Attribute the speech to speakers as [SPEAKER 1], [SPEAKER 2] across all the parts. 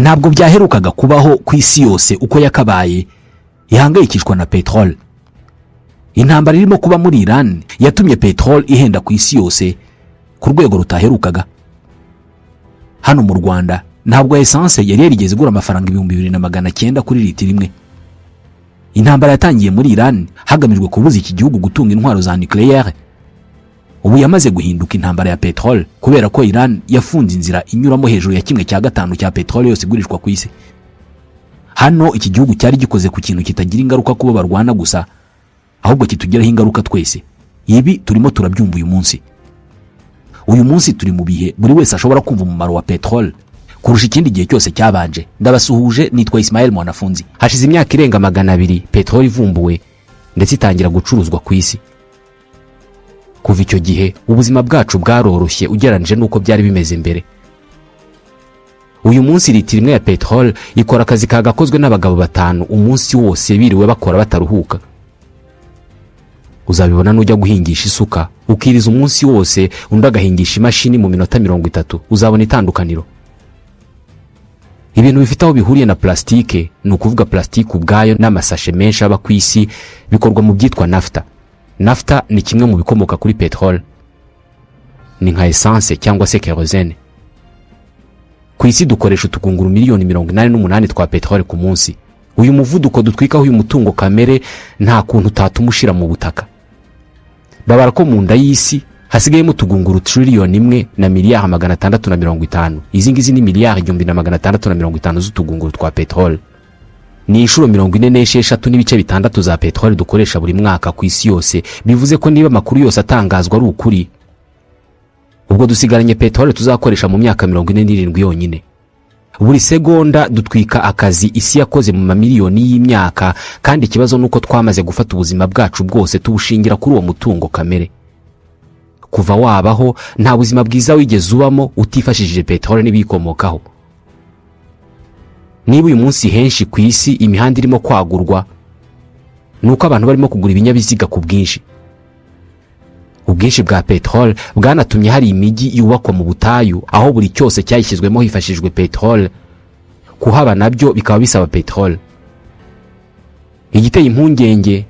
[SPEAKER 1] Ntabwo byaherukaga kubaho ku isi yose uko yakabaye ihangayikishwa na peteroli. Intambara irimo kuba muri Iran yatumye peteroli ihenda ku isi yose ku rwego rutaherukaga. Hano mu Rwanda ntabwo essence yari yarigeze igura amafaranga 2900 kuri litiro imwe. Intambara yatangiye muri Iran hagamijwe kubuza iki gihugu gutunga intwaro za nucléaire, ubu yamaze guhinduka intambara ya peteroli, kubera ko Iran yafunze inzira inyuramo hejuru ya 1/5 cya peteroli yose igurishwa ku isi. Hano iki gihugu cyari gikoze ku kintu kitagira ingaruka kubo barwana gusa, ahubwo kitugiraho ingaruka twese. Ibi turimo turabyumva uyu munsi. Uyu munsi turi mu bihe buri wese ashobora kumva umumaro wa peteroli kurusha ikindi gihe cyose cyabanje. Ndabasuhuje, nitwa Ismael Mwanafunzi. Hashize imyaka irenga 200 peteroli ivumbuwe ndetse itangira gucuruzwa ku isi. Kuva icyo gihe ubuzima bwacu bwaroroshye ugereranyije n'uko byari bimeze mbere. Uyu munsi litiro imwe ya peteroli ikora akazi kagakozwe n'abagabo batanu umunsi wose biriwe bakora bataruhuka. Uzabibona nujya guhingisha isuka ukiriza umunsi wose, undi agahingisha imashini mu minota 30, uzabona itandukaniro. Ibintu bifite aho bihuriye na plasitike, ni ukuvuga plasitike ubwayo n'amasashe menshi aba ku isi, bikorwa mu byitwa nafuta. Nafuta ni kimwe mu bikomoka kuri peteroli, ni nka essence cyangwa se kerosene. Ku isi dukoresha utugunguru miliyoni 88 twa peteroli ku munsi. Uyu muvuduko dutwikaho uyu mutungo kamere nta kuntu utatuma ushira mu butaka. Babara ko mu nda y'isi hasigayemo utugunguru 1 na miliyari 650. Izi ngizi ni miliyari 1650 z'utugunguru twa peteroli, ni inshuro 46.6 za peteroli dukoresha buri mwaka ku isi yose. Bivuze ko niba amakuru yose atangazwa ari ukuri, ubwo dusigaranye peteroli tuzakoresha mu myaka 47 yonyine. Buri segonda dutwika akazi isi yakoze mu mamiliyoni y'imyaka, kandi ikibazo ni uko twamaze gufata ubuzima bwacu bwose tubushingira kuri uwo mutungo kamere. Kuva wabaho nta buzima bwiza wigeze ubamo utifashishije peteroli n'ibiyikomokaho. Niba uyu munsi henshi ku isi imihanda irimo kwagurwa, ni uko abantu barimo kugura ibinyabiziga ku bwinshi. Ubwinshi bwa peteroli bwanatumye hari imijyi yubakwa mu butayu, aho buri cyose cyayishyizwemo hifashishijwe peteroli. Kuhaba nabyo bikaba bisaba peteroli. Igiteye impungenge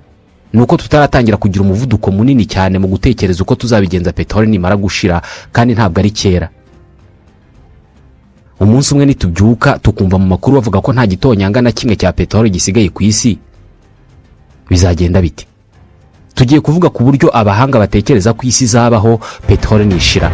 [SPEAKER 1] ni uko tutaratangira kugira umuvuduko munini cyane mu gutekereza uko tuzabigenza peteroli nimara gushira, kandi ntabwo ari kera. Umunsi umwe nitubyuka tukumva mu makuru bavuga ko nta gitonyanga na kimwe cya peteroli gisigaye ku isi, bizagenda bite? Tugiye kuvuga ku buryo abahanga batekereza ko isi izabaho peteroli nishira.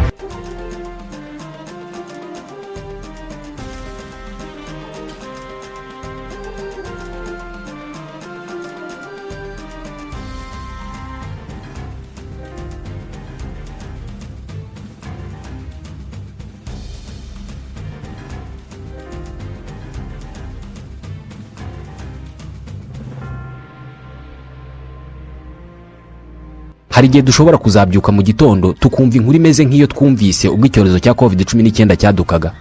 [SPEAKER 1] Hari igihe dushobora kuzabyuka mu gitondo tukumva inkuru imeze nk'iyo twumvise ubwo icyorezo cya COVID-19 cyadukaga.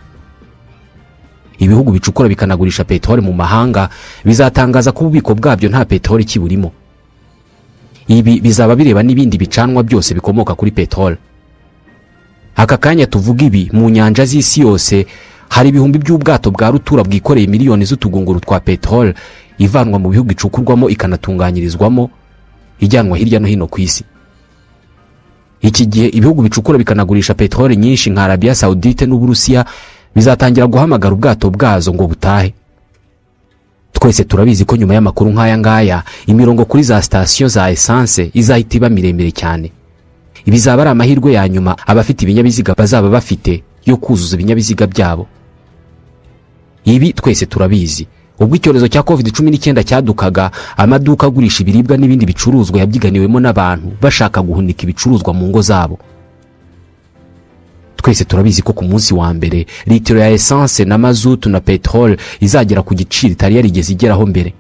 [SPEAKER 1] Ibihugu bicukura bikanagurisha peteroli mu mahanga bizatangaza ko ububiko bwabyo nta peteroli kiburimo. Ibi bizaba bireba n'ibindi bicanwa byose bikomoka kuri peteroli. Aka kanya tuvuga ibi, mu nyanja z'isi yose hari ibihumbi by'ubwato bwa rutura bwikoreye miliyoni z'utugunguru twa peteroli ivanwa mu bihugu icukurwamo ikanatunganyirizwamo, ijyanwa hirya no hino ku isi. Iki gihe ibihugu bicukura bikanagurisha peteroli nyinshi nka Arabiya Sawudite n'Uburusiya bizatangira guhamagara ubwato bwazo ngo butahe. Twese turabizi ko nyuma y'amakuru nk'aya ngaya imirongo kuri za sitasiyo za essence izahita iba miremire cyane. Bizaba ari amahirwe ya nyuma abafite ibinyabiziga bazaba bafite yo kuzuza ibinyabiziga byabo. Ibi twese turabizi. Ubwo icyorezo cya COVID-19 cyadukaga, amaduka agurisha ibiribwa n'ibindi bicuruzwa yabyiganiwemo n'abantu bashaka guhunika ibicuruzwa mu ngo zabo. Twese turabizi ko ku munsi wa mbere litiro ya essence na mazutu na peteroli izagera ku giciro itari yarigeze igeraho mbere.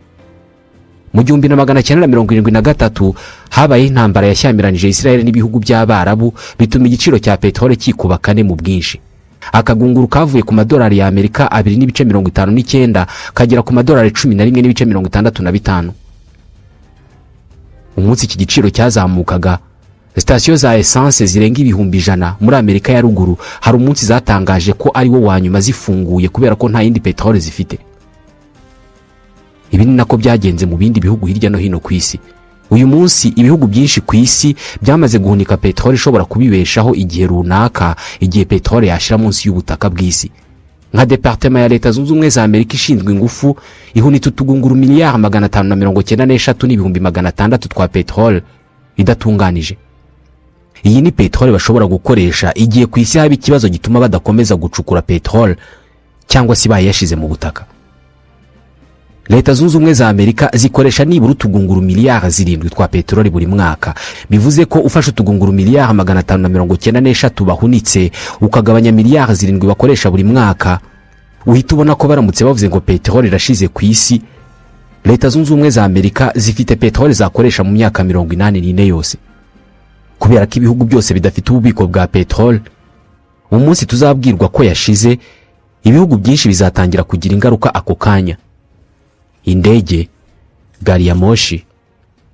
[SPEAKER 1] Mu 1973 habayeho intambara yashyamiranyije Israel n'ibihugu by'Abarabu, bituma igiciro cya peteroli kikuba kane mu bwinshi. Akagunguru kavuye ku madolari y'Amerika 2.59 kagera ku madolari 11.65. Umunsi iki giciro cyazamukaga, Sitasiyo za esanse zirenga 100,000 muri Amerika ya Ruguru hari umunsi zatangaje ko ari wo wa nyuma zifunguye, kubera ko nta yindi peteroli zifite. Ibi ni nako byagenze mu bindi bihugu hirya no hino ku isi. Uyu munsi ibihugu byinshi ku isi byamaze guhunika peteroli ishobora kubibeshaho igihe runaka, igihe peteroli yashyira munsi y'ubutaka bw'isi. Nka Département ya Leta Zunze Ubumwe za Amerika ishinzwe ingufu ihunitse utugunguru miliyari 593,600,000 twa peteroli idatunganije. Iyi ni peteroli bashobora gukoresha igihe ku isi haba ikibazo gituma badakomeza gucukura peteroli, cyangwa se ibaye yashize mu butaka. Leta Zunze Ubumwe za Amerika zikoresha nibura utugunguru miliyari 7 twa peteroli buri mwaka. Bivuze ko ufashe utugunguru miliyari 593 bahunitse, ukagabanya miliyari 7 bakoresha buri mwaka, uhita ubona ko baramutse bavuze ngo peteroli irashize ku isi, Leta Zunze Ubumwe za Amerika zifite peteroli zakoresha mu myaka 84 yose. Kubera ko ibihugu byose bidafite ububiko bwa peteroli, umunsi tuzabwirwa ko yashize, ibihugu byinshi bizatangira kugira ingaruka ako kanya. Indege, gari ya moshi,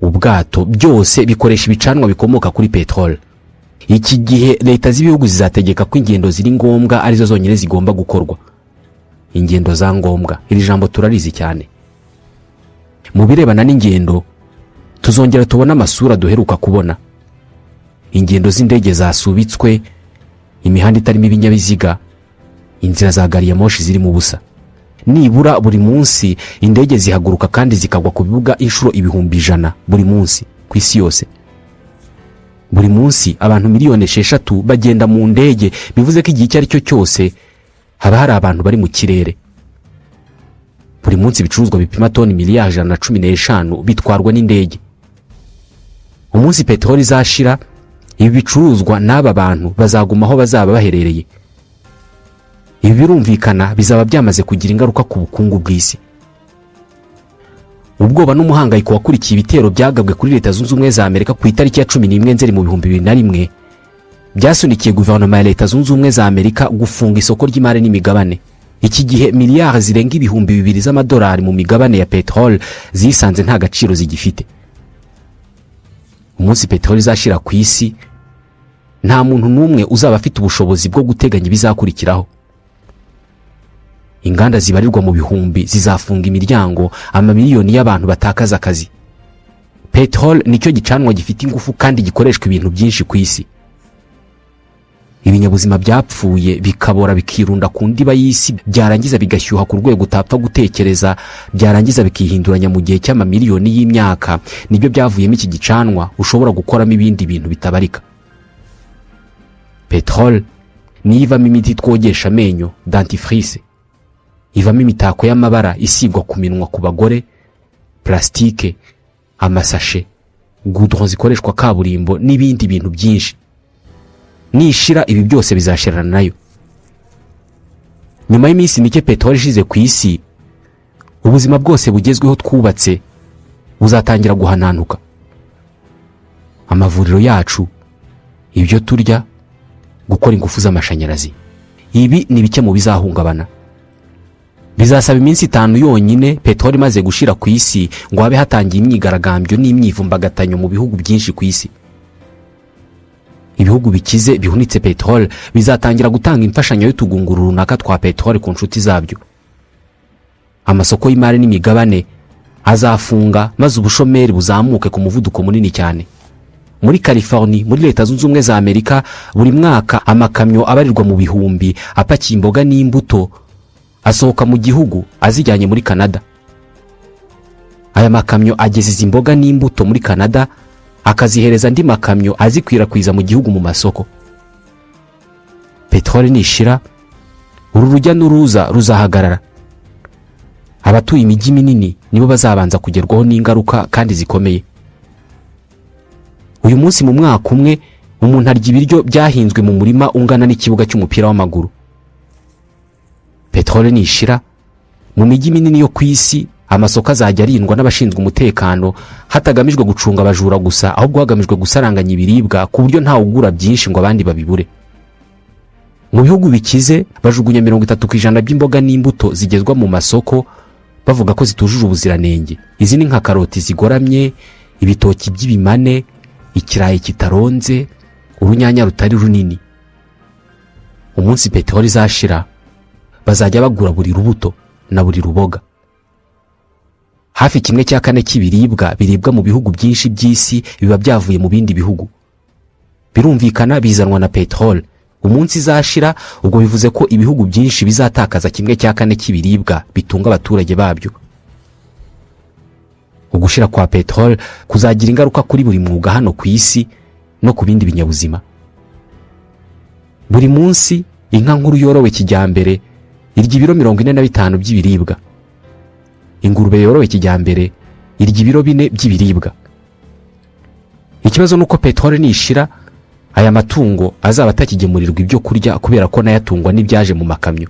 [SPEAKER 1] ubwato, byose bikoresha ibicanwa bikomoka kuri peteroli. Iki gihe leta z'ibihugu zizategeka ko ingendo ziri ngombwa arizo zonyine zigomba gukorwa. Ingendo za ngombwa, iri jambo turarizi cyane. Mu birebana n'ingendo, tuzongera tubone amasura duheruka kubona: ingendo z'indege zasubitswe, imihanda itarimo ibinyabiziga, inzira za gari ya moshi zirimo ubusa. Nibura buri munsi indege zihaguruka kandi zikagwa ku bibuga inshuro 100,000 buri munsi ku isi yose. Buri munsi abantu miliyoni 6 bagenda mu ndege. Bivuze ko igihe icyo ari cyo cyose haba hari abantu bari mu kirere. Buri munsi ibicuruzwa bipima toni miliyari 115 bitwarwa n'indege. Umunsi peteroli izashira, ibi bicuruzwa n'aba bantu bazaguma aho bazaba baherereye. Ibi birumvikana bizaba byamaze kugira ingaruka ku bukungu bw'isi. Ubwoba n'umuhangayiko wakurikiye ibitero byagabwe kuri Leta Zunze Ubumwe za Amerika ku itariki ya 11 Nzeri mu 2001 byasunikiye guverinoma ya Leta Zunze Ubumwe za Amerika gufunga isoko ry'imari n'imigabane. Iki gihe miliyari zirenga 2000 z'amadolari mu migabane ya peteroli zisanze nta gaciro zigifite. Umunsi peteroli izashyira ku isi, nta muntu n'umwe uzaba afite ubushobozi bwo guteganya ibizakurikiraho. Inganda zibarirwa mu bihumbi zizafunga imiryango, amamiliyoni y'abantu batakaza akazi. Peteroli nicyo gicanwa gifite ingufu kandi gikoreshwa ibintu byinshi ku isi. Ibinyabuzima byapfuye bikabora, bikirunda ku ndiba y'isi, byarangiza bigashyuha ku rwego utapfa gutekereza, byarangiza bikihinduranya mu gihe cy'amamiliyoni y'imyaka, nibyo byavuyemo iki gicanwa ushobora gukoramo ibindi bintu bitabarika. Peteroli niyo ivamo imiti twogesha amenyo, dentifrice, ivamo imitako y'amabara isigwa ku minwa ku bagore, plastique, amasashe, goudron zikoreshwa kaburimbo n'ibindi bintu byinshi. Nishira, ibi byose bizashirana nayo. Nyuma y'iminsi mike peteroli ishize ku isi, ubuzima bwose bugezweho twubatse buzatangira guhananuka. Amavuriro yacu, ibyo turya, gukora ingufu z'amashanyarazi, ibi ni bike mu bizahungabana. Bizasaba iminsi 5 yonyine peteroli imaze gushira ku isi ngo habe hatangiye imyigaragambyo n'imyivumbagatanyo mu bihugu byinshi ku isi. Ibihugu bikize bihunitse peteroli bizatangira gutanga imfashanyo y'utugunguru runaka twa peteroli ku nshuti zabyo. Amasoko y'imari n'imigabane azafunga, maze ubushomeri buzamuke ku muvuduko munini cyane. Muri California, muri Leta Zunze Ubumwe za Amerika, buri mwaka amakamyo abarirwa mu bihumbi apakiye imboga n'imbuto asohoka mu gihugu azijyanye muri Canada. Aya makamyo ageza izi mboga n'imbuto muri Canada, akazihereza andi makamyo azikwirakwiza mu gihugu mu masoko. Peteroli nishira, uru rujya n'uruza ruzahagarara. Abatuye imijyi minini nibo bazabanza kugerwaho n'ingaruka kandi zikomeye. Uyu munsi mu mwaka umwe umuntu arya ibiryo byahinzwe mu murima ungana n'ikibuga cy'umupira w'amaguru. Peteroli nishira, mu mijyi minini yo ku isi amasoko azajya arindwa n'abashinzwe umutekano, hatagamijwe gucunga abajura gusa, ahubwo hagamijwe gusaranganya ibiribwa ku buryo ntawe ugura byinshi ngo abandi babibure. Mu bihugu bikize bajugunya 30% by'imboga n'imbuto zigezwa mu masoko, bavuga ko zitujuje ubuziranenge. Izi ni nka karoti zigoramye, ibitoki by'ibimane, Ikirayi kitaronze, urunyanya rutari runini. Umunsi peteroli izashira, bazajya bagura buri rubuto na buri ruboga. Hafi 1/4 cy'ibiribwa biribwa mu bihugu byinshi by'isi biba byavuye mu bindi bihugu. Birumvikana, bizanwa na peteroli. Umunsi izashira, ubwo bivuze ko ibihugu byinshi bizatakaza 1/4 cy'ibiribwa bitunga abaturage babyo. Ugushira kwa peteroli kuzagira ingaruka kuri buri mwuga hano ku isi no ku bindi binyabuzima. Buri munsi, inka nkuru yorowe kijyambere irya ibiro 45 by'ibiribwa. Ingurube yorowe kijyambere irya ibiro 4 by'ibiribwa. Ikibazo ni uko peteroli nishira, aya matungo azaba atakigemurirwa ibyo kurya, kubera ko nayo atungwa n'ibyaje mu makamyo.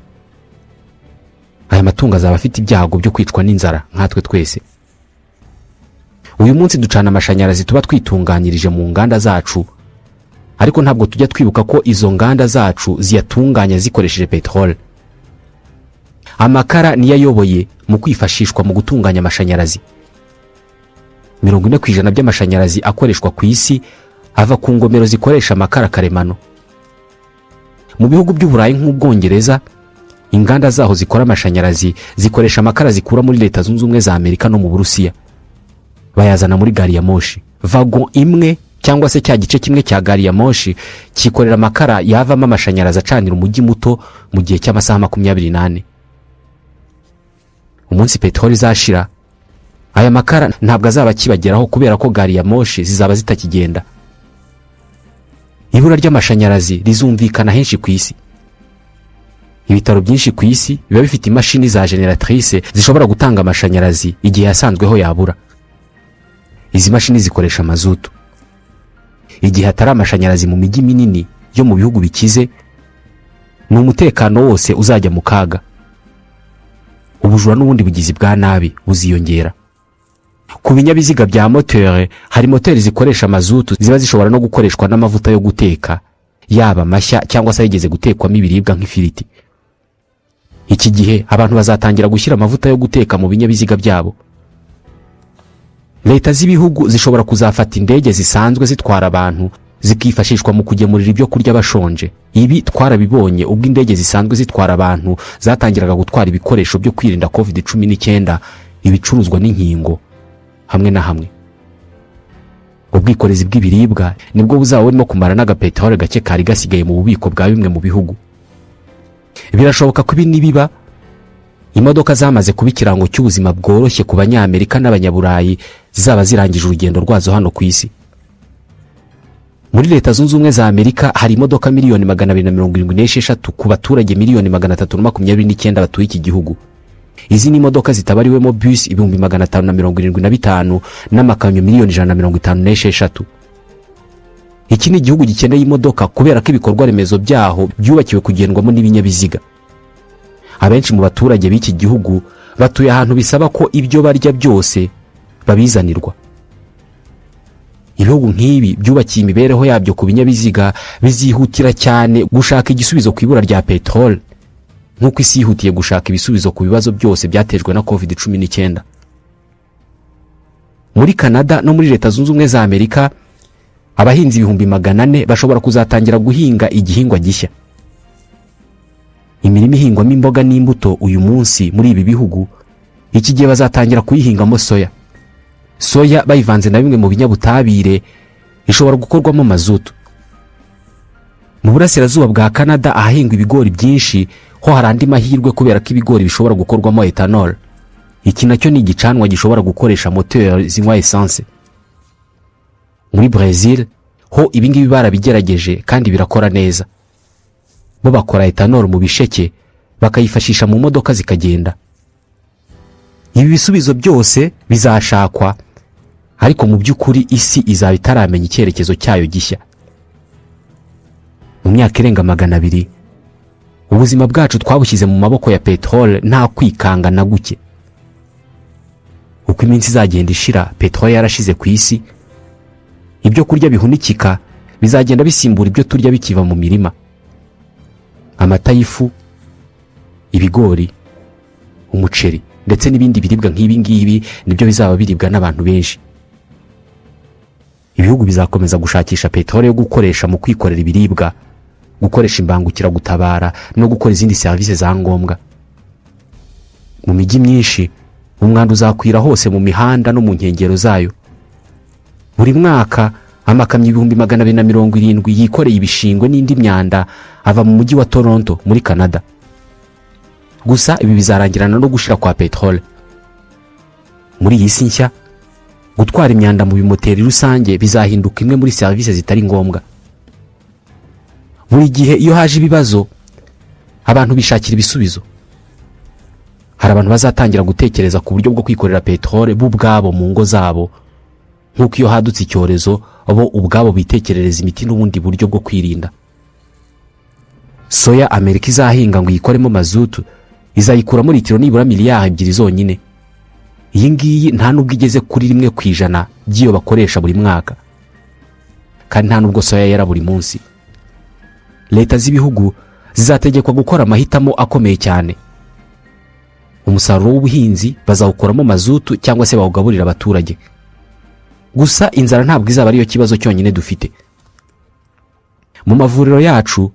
[SPEAKER 1] Aya matungo azaba afite ibyago byo kwicwa n'inzara nkatwe twese. Uyu munsi ducana amashanyarazi tuba twitunganyirije mu nganda zacu, ariko ntabwo tujya twibuka ko izo nganda zacu ziyatunganya zikoresheje peteroli. Amakara niyo ayoboye mu kwifashishwa mu gutunganya amashanyarazi. 40% by'amashanyarazi akoreshwa ku isi ava ku ngomero zikoresha amakara karemano. Mu bihugu by'Uburayi nk'Ubwongereza, inganda zaho zikora amashanyarazi zikoresha amakara zikura muri Leta Zunze Ubumwe za Amerika no mu Burusiya. Bayazana muri gari ya moshi. Wagon imwe cyangwa se cya gice kimwe cya gari ya moshi cyikorera amakara yavamo amashanyarazi acanira umujyi muto mu gihe cy'amasaha 24. Umunsi peteroli izashira, aya makara ntabwo azaba akibageraho, kubera ko gari ya moshi zizaba zitakigenda. Ibura ry'amashanyarazi rizumvikana henshi ku isi. Ibitaro byinshi ku isi biba bifite imashini za génératrice zishobora gutanga amashanyarazi igihe yasanzweho yabura. Izi mashini zikoresha mazutu. Igihe hatari amashanyarazi mu mijyi minini yo mu bihugu bikize, ni umutekano wose uzajya mu kaga. Ubujura n'ubundi bugizi bwa nabi buziyongera. Ku binyabiziga bya moteri, hari moteri zikoresha mazutu ziba zishobora no gukoreshwa n'amavuta yo guteka, yaba mashya cyangwa se ayigeze gutekwamo ibiribwa nk'ifiriti. Iki gihe abantu bazatangira gushyira amavuta yo guteka mu binyabiziga byabo. Leta z'ibihugu zishobora kuzafata indege zisanzwe zitwara abantu, zikifashishwa mu kugemurira ibyo kurya bashonje. Ibi twarabibonye ubwo indege zisanzwe zitwara abantu zatangiraga gutwara ibikoresho byo kwirinda COVID-19, ibicuruzwa n'inkingo hamwe na hamwe. Ubwikorezi bw'ibiribwa nibwo buzaba burimo kumara n'agapeteroli gake kari gasigaye mu bubiko bwa bimwe mu bihugu. Birashoboka ko ibi nibiba, imodoka zamaze kuba ikirango cy'ubuzima bworoshye ku Banyamerika n'Abanyaburayi zizaba zirangije urugendo rwazo hano ku isi. Muri Leta Zunze Ubumwe za Amerika hari imodoka miliyoni 276 ku baturage miliyoni 329 batuye iki gihugu. Izi ni imodoka zitabariwemo bisi 575,000 n'amakamyo miliyoni 156. Iki ni igihugu gikeneye imodoka kubera ko ibikorwa remezo byaho byubakiwe kugendwamo n'ibinyabiziga. Abenshi mu baturage b'iki gihugu batuye ahantu bisaba ko ibyo barya byose babizanirwa. Ibihugu nk'ibi byubakiye imibereho yabyo ku binyabiziga bizihutira cyane gushaka igisubizo ku ibura rya peteroli, nk'uko isi yihutiye gushaka ibisubizo ku bibazo byose byatejwe na COVID-19. Muri Canada no muri Leta Zunze Ubumwe za Amerika, abahinzi 400,000 bashobora kuzatangira guhinga igihingwa gishya. Imirima ihingwamo imboga n'imbuto uyu munsi muri ibi bihugu, iki gihe bazatangira kuyihingamo soya. Soya bayivanze na bimwe mu binyabutabire ishobora gukorwamo mazutu. Mu burasirazuba bwa Canada, ahahingwa ibigori byinshi, ho hari andi mahirwe, kubera ko ibigori bishobora gukorwamo ethanol. Iki nacyo ni igicanwa gishobora gukoresha moteri zinywa essence. Muri Brezil ho ibingibi barabigerageje kandi birakora neza. Bo bakora ethanol mu bisheke, bakayifashisha mu modoka zikagenda. Ibi bisubizo byose bizashakwa, ariko mu by'ukuri isi izaba itaramenya icyerekezo cyayo gishya. Mu myaka irenga 200, ubuzima bwacu twabushyize mu maboko ya peteroli nta kwikanga na guke. Uko iminsi izagenda ishira peteroli yarashize ku isi, ibyo kurya bihunikika bizagenda bisimbura ibyo turya bikiva mu mirima. Amata y'ifu, ibigori, umuceri ndetse n'ibindi biribwa nk'ibi ngibi nibyo bizaba biribwa n'abantu benshi. Ibihugu bizakomeza gushakisha peteroli yo gukoresha mu kwikorera ibiribwa, gukoresha imbangukiragutabara no gukora izindi serivisi za ngombwa. Mu mijyi myinshi, umwanda uzakwira hose mu mihanda no mu nkengero zayo. Buri mwaka amakamyo 270,000 yikoreye ibishingwe n'indi myanda ava mu mujyi wa Toronto muri Canada. Gusa ibi bizarangirana no gushira kwa peteroli. Muri iyi si nshya, gutwara imyanda mu bimoteri rusange bizahinduka imwe muri serivisi zitari ngombwa. Buri gihe iyo haje ibibazo, abantu bishakira ibisubizo. Hari abantu bazatangira gutekereza ku buryo bwo kwikorera peteroli bo ubwabo mu ngo zabo, nk'uko iyo hadutse icyorezo bo ubwabo bitekerereza imiti n'ubundi buryo bwo kwirinda. Soya Amerika izahinga ngo iyikoremo mazutu izayikuramo litiro nibura miliyari 2 zonyine. Iyi ngiyi nta nubwo igeze kuri 1% by'iyo bakoresha buri mwaka, kandi nta nubwo soya yera buri munsi. Leta z'ibihugu zizategekwa gukora amahitamo akomeye cyane: umusaruro w'ubuhinzi bazawukuramo mazutu cyangwa se bawugaburira abaturage. Gusa inzara ntabwo izaba ariyo kibazo cyonyine dufite. Mu mavuriro yacu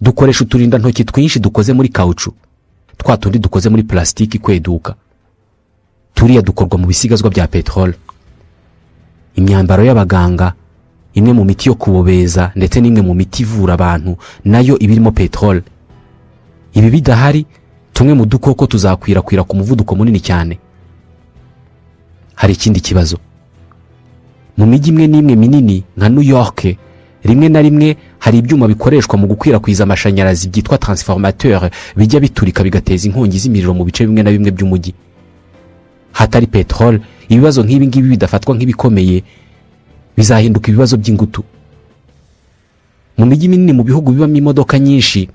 [SPEAKER 1] dukoresha uturindantoki twinshi dukoze muri kawucu, twa tundi dukoze muri plasitiki ikweduka. Turiya dukorwa mu bisigazwa bya peteroli. Imyambaro y'abaganga, imwe mu miti yo kubobeza ndetse n'imwe mu miti ivura abantu nayo iba irimo peteroli. Ibi bidahari, tumwe mu dukoko tuzakwirakwira ku muvuduko munini cyane. Hari ikindi kibazo: mu mijyi imwe n'imwe minini nka New York, rimwe na rimwe hari ibyuma bikoreshwa mu gukwirakwiza amashanyarazi byitwa transformateur bijya biturika, bigateza inkongi z'imiriro mu bice bimwe na bimwe by'umujyi. Hatari peteroli, ibibazo nk'ibi ngibi bidafatwa nk'ibikomeye bizahinduka ibibazo by'ingutu. Mu mijyi minini, mu bihugu bibamo imodoka nyinshi,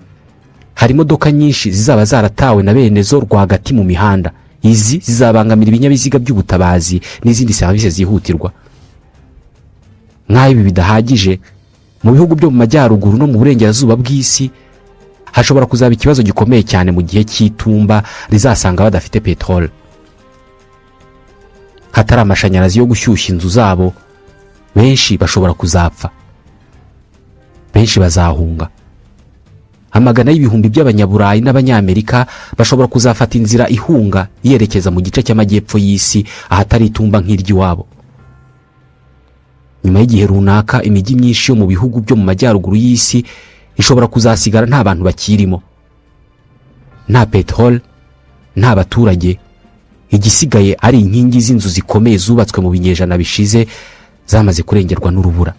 [SPEAKER 1] hari imodoka nyinshi zizaba zaratawe na bene zo rwagati mu mihanda. Izi zizabangamira ibinyabiziga by'ubutabazi n'izindi serivisi zihutirwa. Nk'aho ibi bidahagije, mu bihugu byo mu majyaruguru no mu burengerazuba bw'isi hashobora kuzaba ikibazo gikomeye cyane mu gihe cy'itumba rizasanga badafite peteroli. Hatari amashanyarazi yo gushyushya inzu zabo, benshi bashobora kuzapfa, benshi bazahunga. Amagana y'ibihumbi by'Abanyaburayi n'Abanyamerika bashobora kuzafata inzira ihunga yerekeza mu gice cy'amajyepfo y'isi, ahatari itumba nk'iry'iwabo. Nyuma y'igihe runaka, imijyi myinshi yo mu bihugu byo mu majyaruguru y'isi ishobora kuzasigara nta bantu bakirimo, nta peteroli, nta baturage, igisigaye ari inkingi z'inzu zikomeye zubatswe mu binyejana bishize zamaze kurengerwa n'urubura.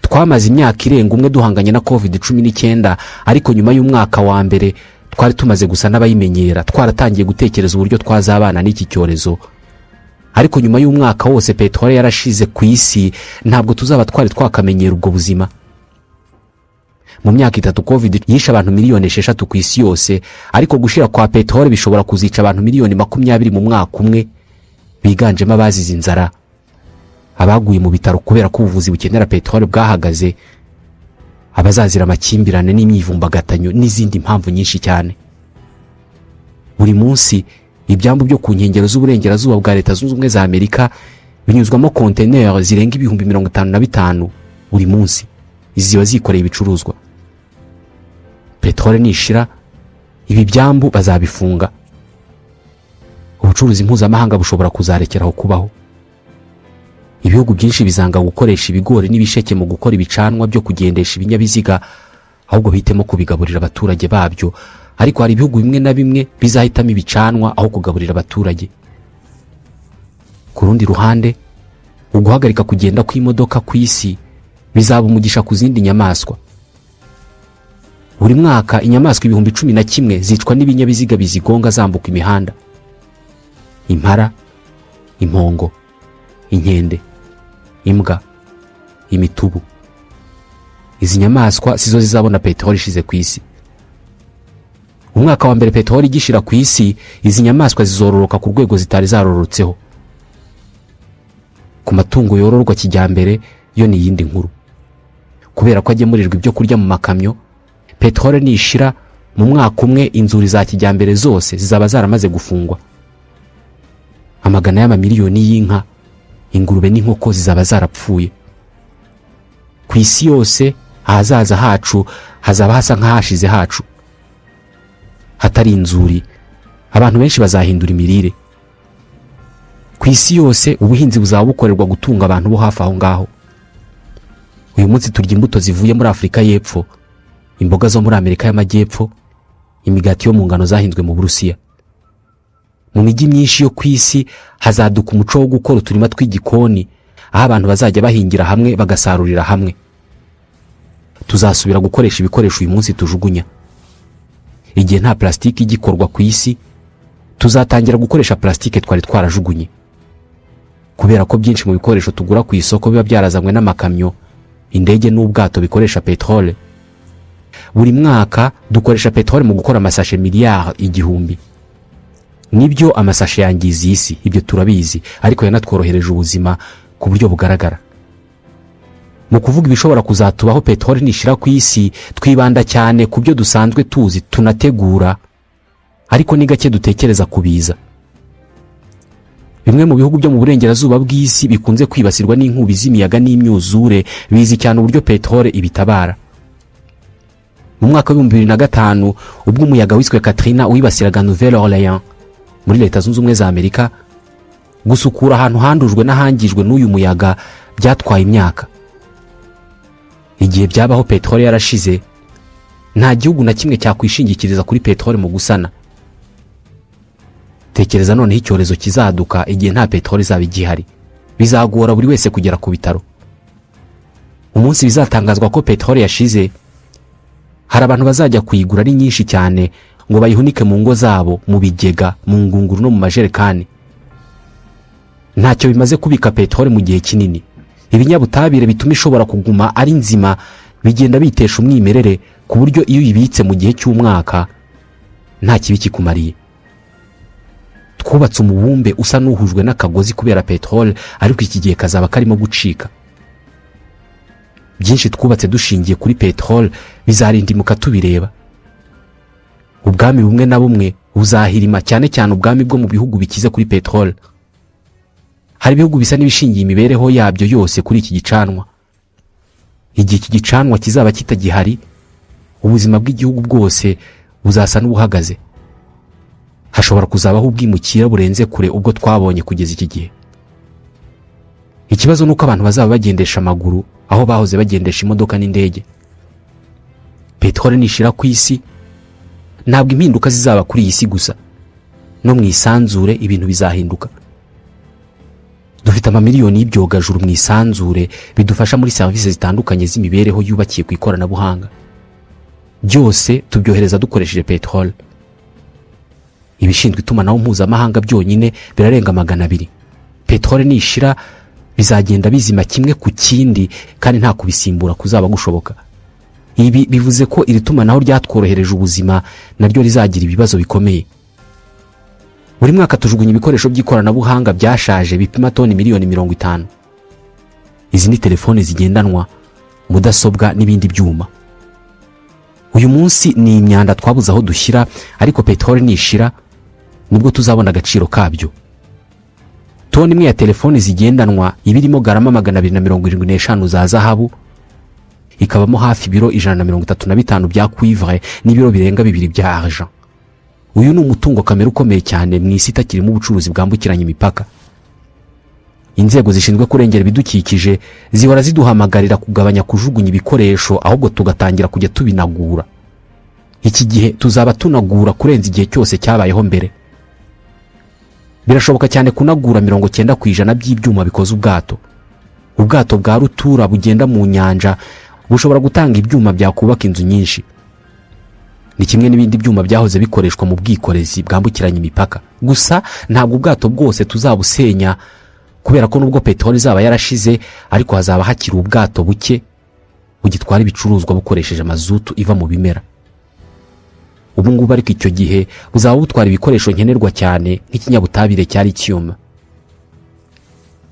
[SPEAKER 1] Twamaze imyaka irenga umwe duhanganye na COVID-19, ariko nyuma y'umwaka wa mbere twari tumaze gusa n'abayimenyera, twaratangiye gutekereza uburyo twazabana n'iki cyorezo. Ariko nyuma y'umwaka wose peteroli yarashize ku isi, ntabwo tuzaba twari twakamenyera ubwo buzima. Mu myaka 3 COVID yishe abantu miliyoni 6 ku isi yose, ariko gushira kwa peteroli bishobora kuzica abantu miliyoni 20 mu mwaka umwe, biganjemo abazize inzara, abaguye mu bitaro kubera ko ubuvuzi bukenera peteroli bwahagaze, abazazira amakimbirane n'imyivumbagatanyo n'izindi mpamvu nyinshi cyane. Buri munsi ibyambu byo ku nkengero z'uburengerazuba bwa Leta Zunze Ubumwe za Amerika binyuzwamo konteneri zirenga 55,000 buri munsi. Izi ziba zikoreye ibicuruzwa. Peteroli nishira, ibi byambu bazabifunga. Ubucuruzi mpuzamahanga bushobora kuzarekeraho kubaho. Ibihugu byinshi bizanga gukoresha ibigori n'ibisheke mu gukora ibicanwa byo kugendesha ibinyabiziga, ahubwo bihitemo kubigaburira abaturage babyo. Ariko hari ibihugu bimwe na bimwe bizahitamo ibicanwa aho kugaburira abaturage. Ku rundi ruhande, uguhagarika kugenda kw'imodoka ku isi bizaba umugisha ku zindi nyamaswa. Buri mwaka inyamaswa 11,000 zicwa n'ibinyabiziga bizigonga zambuka imihanda: impara, impongo, inkende, imbwa, imitubu. Izi nyamaswa sizo zizabona peteroli ishize ku isi. Umwaka wa mbere peteroli igishira ku isi, izi nyamaswa zizororoka ku rwego zitari zarorotseho. Ku matungo yororwa kijyambere yo ni iyindi nkuru, kubera ko agemurirwa ibyo kurya mu makamyo. Peteroli nishira, mu mwaka umwe inzuri za kijyambere zose zizaba zaramaze gufungwa. Amagana y'amamiliyoni y'inka, Ingurube n'inkoko zizaba zarapfuye. Ku isi yose, ahazaza hacu hazaba hasa nk'ahashize hacu hatari inzuri. Abantu benshi bazahindura imirire. Ku isi yose, ubuhinzi buzaba bukorerwa gutunga abantu bo hafi aho ngaho. Uyu munsi turya imbuto zivuye muri Afurika y'Epfo, imboga zo muri Amerika y'Amajyepfo, imigati yo mu ngano zahinzwe mu Burusiya. Mu mijyi myinshi yo ku isi hazaduka umuco wo gukora uturima tw'igikoni, aho abantu bazajya bahingira hamwe, bagasarurira hamwe. Tuzasubira gukoresha ibikoresho uyu munsi tujugunya. Igihe nta plasitike igikorwa ku isi, tuzatangira gukoresha plasitike twari twarajugunye, kubera ko byinshi mu bikoresho tugura ku isoko biba byarazanywe n'amakamyo, indege n'ubwato bikoresha peteroli. Buri mwaka dukoresha peteroli mu gukora amasashe miliyari 1000. Nibyo, amasashe yangiza iyi si, ibyo turabizi, ariko yanatworohereje ubuzima ku buryo bugaragara. Mu kuvuga ibishobora kuzatubaho peteroli nishira ku isi, twibanda cyane ku byo dusanzwe tuzi tunategura, ariko ni gake dutekereza ku biza. Bimwe mu bihugu byo mu burengerazuba bw'isi bikunze kwibasirwa n'inkubi z'imiyaga n'imyuzure bizi cyane uburyo peteroli ibitabara. Mu mwaka wa 2005, ubwo umuyaga wiswe Katrina wibasiraga Nouvelle Orléans muri Leta Zunze Ubumwe za Amerika, gusukura ahantu handujwe n'ahangijwe n'uyu muyaga byatwaye imyaka. Igihe byabaho peteroli yarashize, nta gihugu na kimwe cyakwishingikiriza kuri peteroli mu gusana. Tekereza noneho icyorezo kizaduka igihe nta peteroli izaba igihari. Bizagora buri wese kugera ku bitaro. Umunsi bizatangazwa ko peteroli yashize, hari abantu bazajya kuyigura ari nyinshi cyane ngo bayihunike mu ngo zabo, mu bigega, mu ngunguru no mu majerekani. Ntacyo bimaze kubika peteroli mu gihe kinini. Ibinyabutabire bituma ishobora kuguma ari nzima bigenda bitesha umwimerere, ku buryo iyo uyibitse mu gihe cy'umwaka nta kibi kikumariye. Twubatse umubumbe usa n'uhujwe n'akagozi kubera peteroli, ariko iki gihe kazaba karimo gucika. Byinshi twubatse dushingiye kuri peteroli bizarindimuka tubireba. Ubwami bumwe na bumwe buzahirima, cyane cyane ubwami bwo mu bihugu bikize kuri peteroli. Hari ibihugu bisa n'ibishingiye imibereho yabyo yose kuri iki gicanwa. Igihe iki gicanwa kizaba kitagihari, ubuzima bw'igihugu bwose buzasa n'ubuhagaze. Hashobora kuzabaho ubwimukira burenze kure ubwo twabonye kugeza iki gihe. Ikibazo ni uko abantu bazaba bagendesha amaguru aho bahoze bagendesha imodoka n'indege. Peteroli nishira ku isi, ntabwo impinduka zizaba kuri iyi si gusa, no mu isanzure ibintu bizahinduka. Dufite amamiliyoni y'ibyogajuru mu isanzure bidufasha muri serivisi zitandukanye z'imibereho yubakiye ku ikoranabuhanga. Byose tubyohereza dukoresheje peteroli. Ibishinzwe itumanaho mpuzamahanga byonyine birarenga 200. Peteroli nishira, bizagenda bizima kimwe ku kindi, kandi nta kubisimbura kuzaba gushoboka. Ibi bivuze ko iri tumanaho ryatworohereje ubuzima naryo rizagira ibibazo bikomeye. Buri mwaka tujugunya ibikoresho by'ikoranabuhanga byashaje bipima toni miliyoni 50. Izi ni telefoni zigendanwa, mudasobwa n'ibindi byuma. Uyu munsi ni imyanda twabuze aho dushyira, ariko peteroli nishira nibwo tuzabona agaciro kabyo. Toni imwe ya telefoni zigendanwa iba irimo garama 275 za zahabu, ikabamo hafi ibiro 135 bya cuivre n'ibiro birenga 2 bya argent. Uyu ni umutungo kamere ukomeye cyane mu isi itakirimo ubucuruzi bwambukiranya imipaka. Inzego zishinzwe kurengera ibidukikije zihora ziduhamagarira kugabanya kujugunya ibikoresho, ahubwo tugatangira kujya tubinagura. Iki gihe tuzaba tunagura kurenza igihe cyose cyabayeho mbere. Birashoboka cyane kunagura 90% by'ibyuma bikoze ubwato. Ubwato bwa rutura bugenda mu nyanja bushobora gutanga ibyuma byakubaka inzu nyinshi. Ni kimwe n'ibindi byuma byahoze bikoreshwa mu bwikorezi bwambukiranya imipaka. Gusa ntabwo ubwato bwose tuzabusenya, kubera ko nubwo peteroli izaba yarashize, ariko hazaba hakiri ubwato buke bugitwara ibicuruzwa bukoresheje mazutu iva mu bimera ubu ngubu. Ariko icyo gihe buzaba butwara ibikoresho nkenerwa cyane nk'ikinyabutabire cya lithium.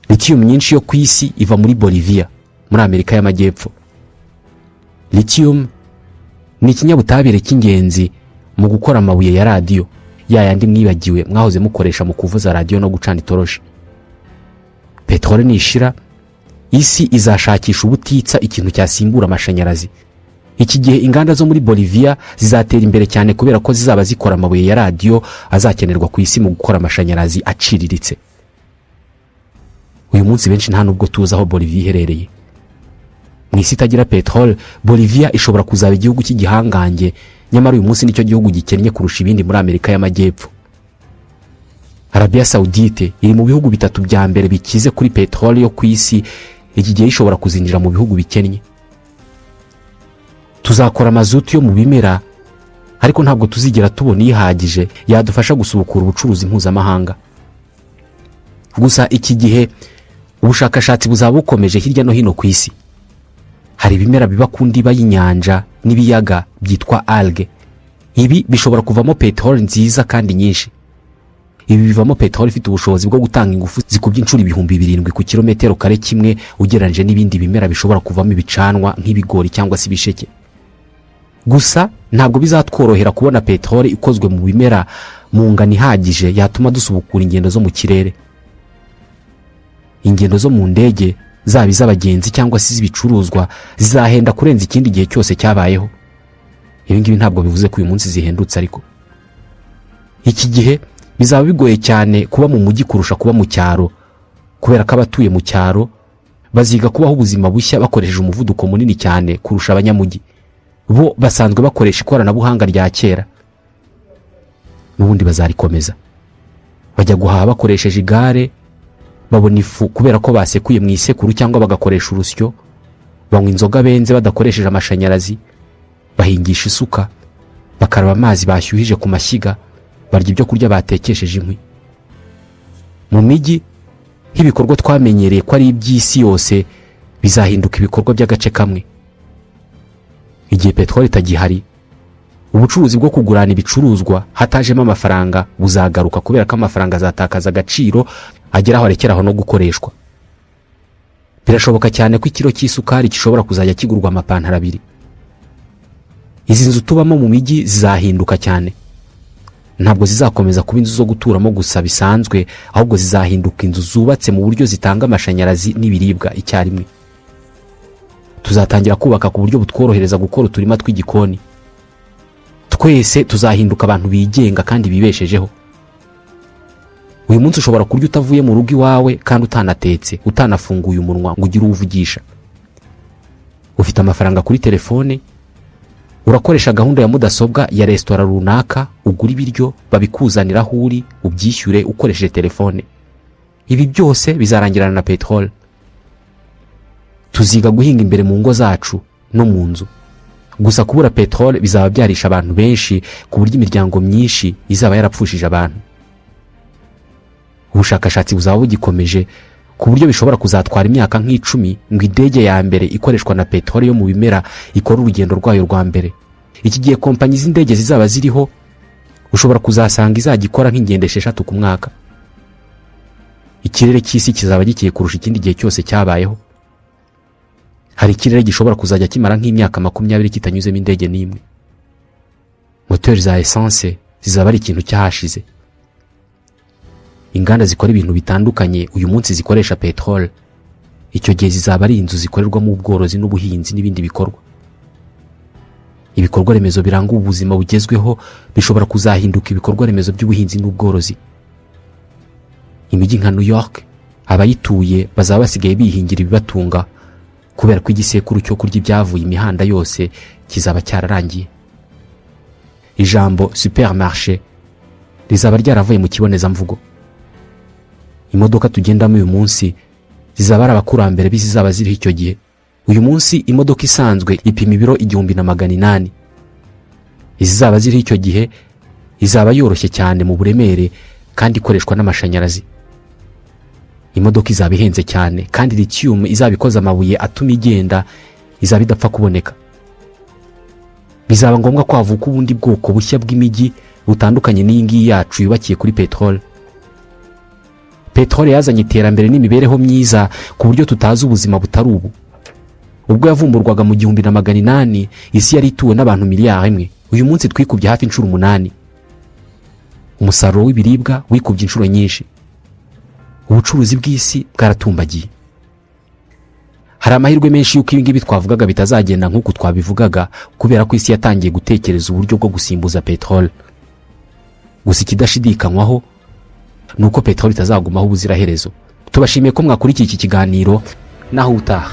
[SPEAKER 1] Lithium nyinshi yo ku isi iva muri Bolivia, muri Amerika y'Amajyepfo. Lithium ni ikinyabutabire cy'ingenzi mu gukora amabuye ya radiyo, ya yandi mwibagiwe mwahoze mukoresha mu kuvuza radiyo no gucana itoroshi. Peteroli nishira, isi izashakisha ubutitsa ikintu cyasimbura amashanyarazi. Iki gihe inganda zo muri Boliviya zizatera imbere cyane, kubera ko zizaba zikora amabuye ya radiyo azakenerwa ku isi mu gukora amashanyarazi aciriritse. Uyu munsi benshi nta nubwo tuzi aho Boliviya iherereye. Mu isi itagira peteroli, Boliviya ishobora kuzaba igihugu cy'igihangange, nyamara uyu munsi nicyo gihugu gikennye kurusha ibindi muri Amerika y'Amajyepfo. Arabiya Sawudite iri mu bihugu bitatu bya mbere bikize kuri peteroli yo ku isi. Iki gihe ishobora kuzinjira mu bihugu bikennye. Tuzakora mazutu yo mu bimera, ariko ntabwo tuzigera tubona ihagije yadufasha gusubukura ubucuruzi mpuzamahanga. Gusa iki gihe ubushakashatsi buzaba bukomeje hirya no hino ku isi. Hari ibimera biba ku ndiba y'inyanja n'ibiyaga byitwa algues. Ibi bishobora kuvamo peteroli nziza kandi nyinshi. Ibi bivamo peteroli ifite ubushobozi bwo gutanga ingufu zikubye inshuro 7000 ku kilometero kare kimwe, ugereranyije n'ibindi bimera bishobora kuvamo ibicanwa nk'ibigori cyangwa se ibisheke. Gusa ntabwo bizatworohera kubona peteroli ikozwe mu bimera mu ngano ihagije yatuma dusubukura ingendo zo mu kirere. Ingendo zo mu ndege, zaba iz'abagenzi cyangwa se iz'ibicuruzwa, zizahenda kurenza ikindi gihe cyose cyabayeho. Ibi ngibi ntabwo bivuze ko uyu munsi zihendutse, ariko iki gihe bizaba bigoye cyane kuba mu mujyi kurusha kuba mu cyaro, kubera ko abatuye mu cyaro baziga kubaho ubuzima bushya bakoresheje umuvuduko munini cyane kurusha abanyamujyi, bo basanzwe bakoresha ikoranabuhanga rya kera, n'ubundi bazarikomeza. Bajya guhaha bakoresheje igare, babona ifu kubera ko basekuye mu isekuru cyangwa bagakoresha urusyo, banywa inzoga benze badakoresheje amashanyarazi, bahingisha isuka, bakaraba amazi bashyuhije ku mashyiga, barya ibyo kurya batekesheje inkwi. Mu mijyi, nk'ibikorwa twamenyereye ko ari iby'isi yose bizahinduka ibikorwa by'agace kamwe. Igihe peteroli itagihari, ubucuruzi bwo kugurana ibicuruzwa hatajemo amafaranga buzagaruka, kubera ko amafaranga azatakaza agaciro agera aho arekeraho no gukoreshwa. Birashoboka cyane ko ikiro cy'isukari gishobora kuzajya kigurwa amapantaro abiri. Izi nzu tubamo mu mijyi zizahinduka cyane. Ntabwo zizakomeza kuba inzu zo guturamo gusa bisanzwe, ahubwo zizahinduka inzu zubatse mu buryo zitanga amashanyarazi n'ibiribwa icyarimwe. Tuzatangira kubaka ku buryo butworohereza gukora uturima tw'igikoni. Twese tuzahinduka abantu bigenga kandi bibeshejeho. Uyu munsi ushobora kurya utavuye mu rugo iwawe kandi utanatetse, utanafunguye umunwa ngo ugire uwo uvugisha. Ufite amafaranga kuri telefone, urakoresha gahunda ya mudasobwa ya resitora runaka, ugura ibiryo babikuzanira aho uri, ubyishyure ukoresheje telefone. Ibi byose bizarangirana na peteroli. Tuziga guhinga imbere mu ngo zacu no mu nzu. Gusa kubura peteroli bizaba byarisha abantu benshi, ku buryo imiryango myinshi izaba yarapfushije abantu. Ubushakashatsi buzaba bugikomeje, ku buryo bishobora kuzatwara imyaka nk'10 ngo indege ya mbere ikoreshwa na peteroli yo mu bimera ikore urugendo rwayo rwa mbere. Iki gihe kompanyi z'indege zizaba ziriho, ushobora kuzasanga izajya ikora nk'ingendo 6 ku mwaka. Ikirere cy'isi kizaba gikeye kurusha ikindi gihe cyose cyabayeho. Hari ikirere gishobora kuzajya kimara nk'imyaka 20 kitanyuzemo indege n'imwe. Moteri za esanse zizaba ari ikintu cyahashize. Inganda zikora ibintu bitandukanye uyu munsi zikoresha peteroli, icyo gihe zizaba ari inzu zikorerwamo ubworozi n'ubuhinzi n'ibindi bikorwa. Ibikorwa remezo biranga ubuzima bugezweho bishobora kuzahinduka ibikorwa remezo by'ubuhinzi n'ubworozi. Imijyi nka New York, abayituye bazaba basigaye bihingira ibibatunga, kubera ko igisekuru cyo kurya ibyavuye imihanda yose kizaba cyararangiye. Ijambo supermarché rizaba ryaravuye mu kibonezamvugo. Imodoka tugendamo uyu munsi zizaba ari abakurambere b'izizaba ziriho icyo gihe. Uyu munsi imodoka isanzwe ipima ibiro 1800. Izizaba ziriho icyo gihe izaba yoroshye cyane mu buremere kandi ikoreshwa n'amashanyarazi. Imodoka izaba ihenze cyane, kandi lithium izaba ikoze amabuye atuma igenda izaba idapfa kuboneka. Bizaba ngombwa ko havuka ubundi bwoko bushya bw'imijyi butandukanye n'iyi ngiyi yacu yubakiye kuri peteroli. Peteroli yazanye iterambere n'imibereho myiza ku buryo tutazi ubuzima butari ubu. Ubwo yavumburwaga mu 1800, isi yari ituwe n'abantu miliyari 1. Uyu munsi twikubye hafi inshuro 8. Umusaruro w'ibiribwa wikubye inshuro nyinshi. Ubucuruzi bw'isi bwaratumbagiye. Hari amahirwe menshi y'uko ibi ngibi twavugaga bitazagenda nk'uku twabivugaga, kubera ko isi yatangiye gutekereza uburyo bwo gusimbuza peteroli. Gusa ikidashidikanywaho ni uko peteroli itazagumaho ubuziraherezo. Tubashimiye ko mwakurikiye iki kiganiro. Naho utaha.